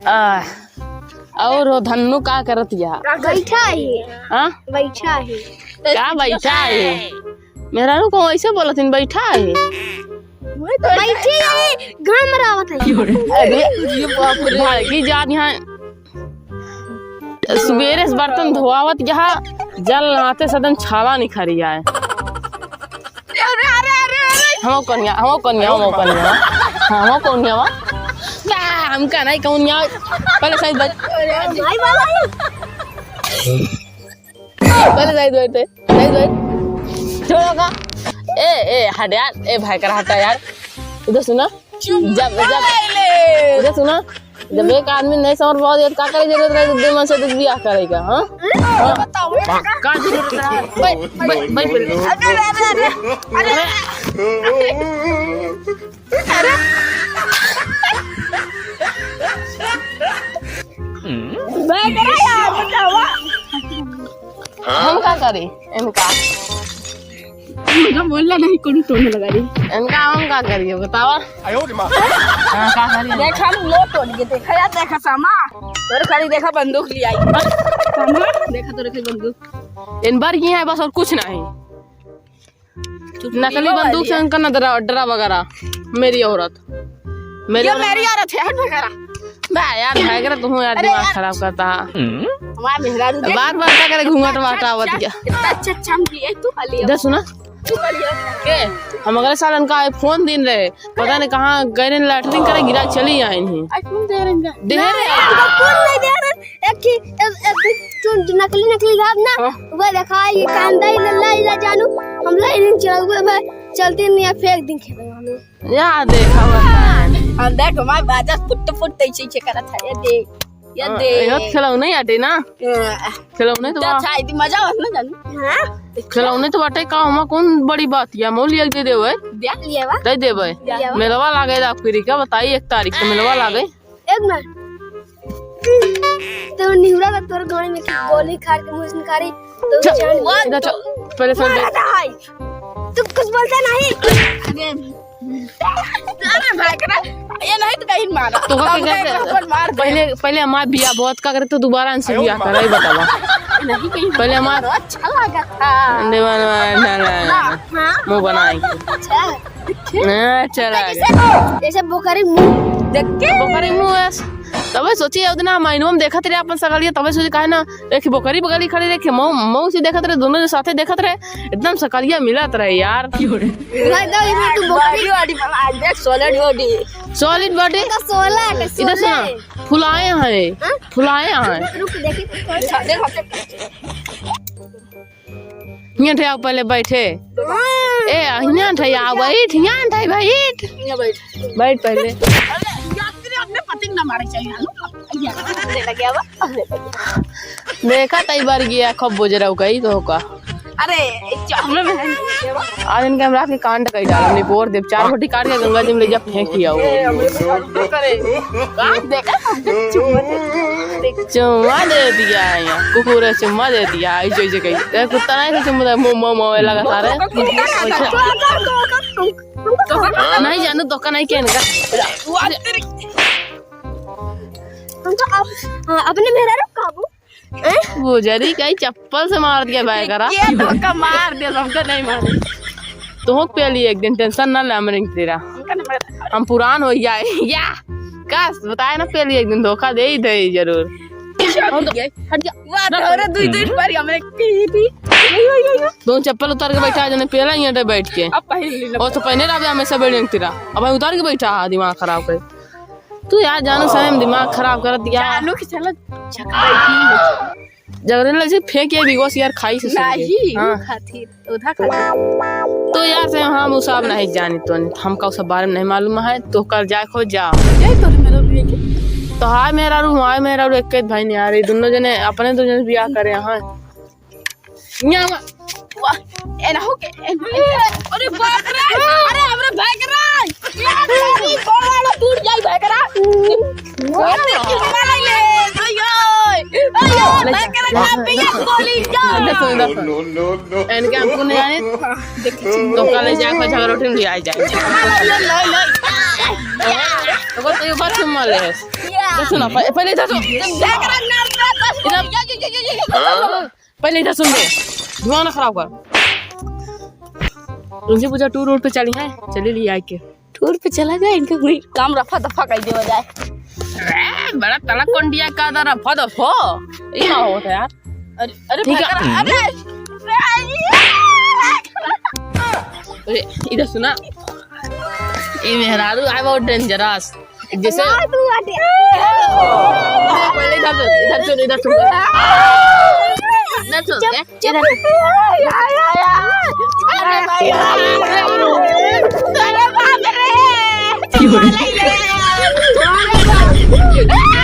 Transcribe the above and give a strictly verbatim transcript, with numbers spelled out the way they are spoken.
आह, और हो धन्नू का करत या? बैठा ही। हाँ? बैठा ही। का बैठा ही? मेहरारू को ऐसे बोलत हिन, बैठा ही। बैठे ही, घाम रावत है। अरे, ये बाप रे। भागी जात यहाँ। सुबेरे से बर्तन धोआवत यहाँ, जल नहाते सदन छाला निखरी आए। अरे, अरे, अरे, अरे। हमो कनिया, हमो कनिया, हमो कनिया। हाँ, हमो कनिया बा। बा, हमका नहीं कनिया। पहले सही बात। अरे, भाई, भाई। पहले सही बात है, सही बात। छोड़ो का। ए, ए, हट यार, ए, भाई करा हटा यार। इधर सुना। जब, जब, इधर सुना। जब एक आदमी नहीं समझ पाओ, तो का करे जरूरत रहे, दो मन से तो बियाह करेगा, हाँ? हाँ? का जरूरत रहा? भाई, भाई, भाई, बोल। अरे, अरे, अरे, अरे। अरे। भाई, करा यार, बतावा। हम का करी इनका? इनका बोलला नहीं, कौन टोन लगा दी? इनका हम का करिए, बतावा। आयो रे माँ। हाँ, का करिए? देख, हम लो टोन के, देखा यार, देखा सामा। तोरे खाली देखा बंदूक ले आई। सामा, देखा तोरे खाली बंदूक। इन बार ये है बस और कुछ नहीं। चुप नकली नहीं बंदूक से वाली है। इनका ना डरा, डरा वगैरह। मेरी औरत। मेरी ये औरत। मेरी औरत है, हट वगैरह। बा यार, भाग रहा तू यार, अरे दिमाग यार। खराब करता है। हमारा मेहरारू देख। बार बार का करे घूंघट अच्छा, वाटा आवत अच्छा, गया। इतना अच्छा, अच्छा हम लिए, तू खा लिया। इधर सुना। तू खा लिया। के? हम अगले साल इनका iPhone दिन रहे। पता नहीं कहाँ गए रहे, लैटरिन करे गिरा चली आए नहीं। iPhone दे रहे हैं। दे ना, रहे। यार, हमको फोन नहीं दे रहे। एक ही, एक, एक जो नकली, नकली रहा ना, हाँ। वो देखा, ये कांदा ही लल्ला, इला जानू, हम ला इन्हें चलाऊ, भाई, चलते नहीं है, फेंक दिन खेत में। या देखा बता। हम देख, हमारे बाजा फुट, फुट, ऐसे, ऐसे करत है, ये दे, ये हाँ, दे। ये खिलौने आटे ना? हाँ। खिलौने तो तो बा-, अच्छा, इतनी मजा आवत ना जानू। हाँ। खिलौने तो बाटे का, हमा कौन बड़ी बात या, मोल लिया के दे देवे। दिया। लिया बा? दे देवे। लिया बा। मेलवा लागे दा फिरी का बताई, एक तारीख के मेलवा लागे। एक मिनट। तो निहुरा का तोर गाड़ी में की गोली खार के मुझे निकारी, तो चल, जान इधर चल, पहले सुन दे। मारा था भाई। तू कुछ बोलता नहीं। अरे, अरे भाई करा, ये नहीं तो कहीं मारा। तो हम कहे कहे, एक बार मार दे। पहले, पहले हमार बिया बहुत का करे तो दोबारा इनसे बिया करे, बतावा। नहीं कहीं पहले हमार मारो, अच्छा लगा था। अंडे बना, ना, ना, ना। हाँ। मुंह बनाएंगे। अच्छा। ना, चला जैसे, गया। जैसे बोकरी मुंह देख के। बोकरी मुंह है। तबे सोची, उतना महीनों में देखत रहे अपन सगलिया, तबे सोची काहे ना, एक बोकरी बगली खड़ी रखे, मऊ, मऊ से देखत रहे, दोनों जो साथे देखत रहे, एकदम सकलिया मिलत रहे यार। भाई, दो, इधर तू बोकरी। Body, body बना, देख, solid body। Solid body? तो सोलह के इधर सोलह। सुना, फुलाए हैं, हाँ? फुलाए हैं। रुक, रुक, देखी, तो अच्छा, देख, हम देख। हियाँ ठे आओ पहले बैठे। हाँ। ए, हियाँ ठे आओ, बैठ, हियाँ ठे बैठ। हियाँ बैठ। बैठ पहले। अरे, यात्री अपने पति को ना मारे चाहिए, हाँ? ये, ये लगे अब। देखा तई बार गया, खूब बुजरा हो गई तो का। अरे, चावल में है। आज इनके हम रात के कांड कई डाल, हमने बोर देव, चार रोटी काट के गंगा जी में ले जा फेंक दिया वो। ए, हमरे को करे। काट देखा, चुम्मा दे। चुम्मा दे दिया है यहाँ। कुकुर है, चुम्मा दे दिया। ऐसे, ऐसे कही। ए, कुत्ता नहीं, तो चुम्मा दे, मो, मो, मो, लगा सारे। नहीं जानू, धोखा नहीं किया इनका। हम तो अब, हाँ, अपने मेहरारू काबू। गुजरी कहीं चप्पल से मार दिया भाई करा। ये धोखा मार दे, हमको नहीं मारे। तो हो पेली एक दिन, tension ना ले, हमरे तेरा। हमका नहीं मारे। हम पुरान हो जाए। या। कस, बताए ना, पेली एक दिन धोखा दे ही दे जरूर। हट जा, हट जा। वाह, तोरे दुई, दुई बारी हमरे पी, पी। यो, यो, यो, यो। दोनों चप्पल उतार के बैठा, जने पेला ही हटे बैठ के। अब पहन ले। और तो पहने रहा हमेशा building तेरा। अब भाई उतार के बैठा है, दिमाग खराब कर। तू यार जानू समय में दिमाग खराब करत यार। जानू की चलत छक बैठी। जगरन लगे फेंक के बिगोस यार खाई से सुन के। नहीं, हाँ। खातिर। उधा का? तो यार से हम उ सब नहीं जानी तो, हमका उ सब बारे में नहीं मालूम है। तो कर जाए खो जा। यही तो मेरा भी है कि? तो हाय मेहरारू, हाय मेहरारू, एक भाई नहीं आ रही, दोनों जने अपने दो जने बियाह करे हैं। यहाँ वा-, वाह, ए ना हो के, ए ना हो के। अरे बाप रे, अरे हमरा भाई के रे, यार, तेरी गोड़ वाला टूट जाई भाई के रे। अरे, कितना ले ले, अयो, अयो, ले जा, भाई के रे, ले जा। कहाँ पे ये गोली जा? देखो, देखो। No, no, no, no। इनके हमको नहीं आने। देखो, तो कल जाके झगड़ा उठे, ले आ जाए। ले, ले, ले। तो बस ये बात सुन ले। या। तो सुना, पह-, पहले इधर सुन। इधर, पहले इधर सुन ले, दिमाग ना खराब कर। तुलसी पूजा टूर वूर पे चली है, चली ली आके। टूर पे चला जाए, इनका कोई काम रफा दफा कर देवा जाए। ए, बड़ा तड़ा कोंडिया का दा रफा दफा। ये ना होता यार। अरे, अरे, ठीक है। भयंकर, अरे, अरे, इधर सुना। ये मेहरारू आए बहुत dangerous। जैसे ना तू हटे। पहले इधर सुन, इधर सुन, इधर सुन। इधर सुन, ए, इधर सुन। अरे भाई, अरे बाप रे।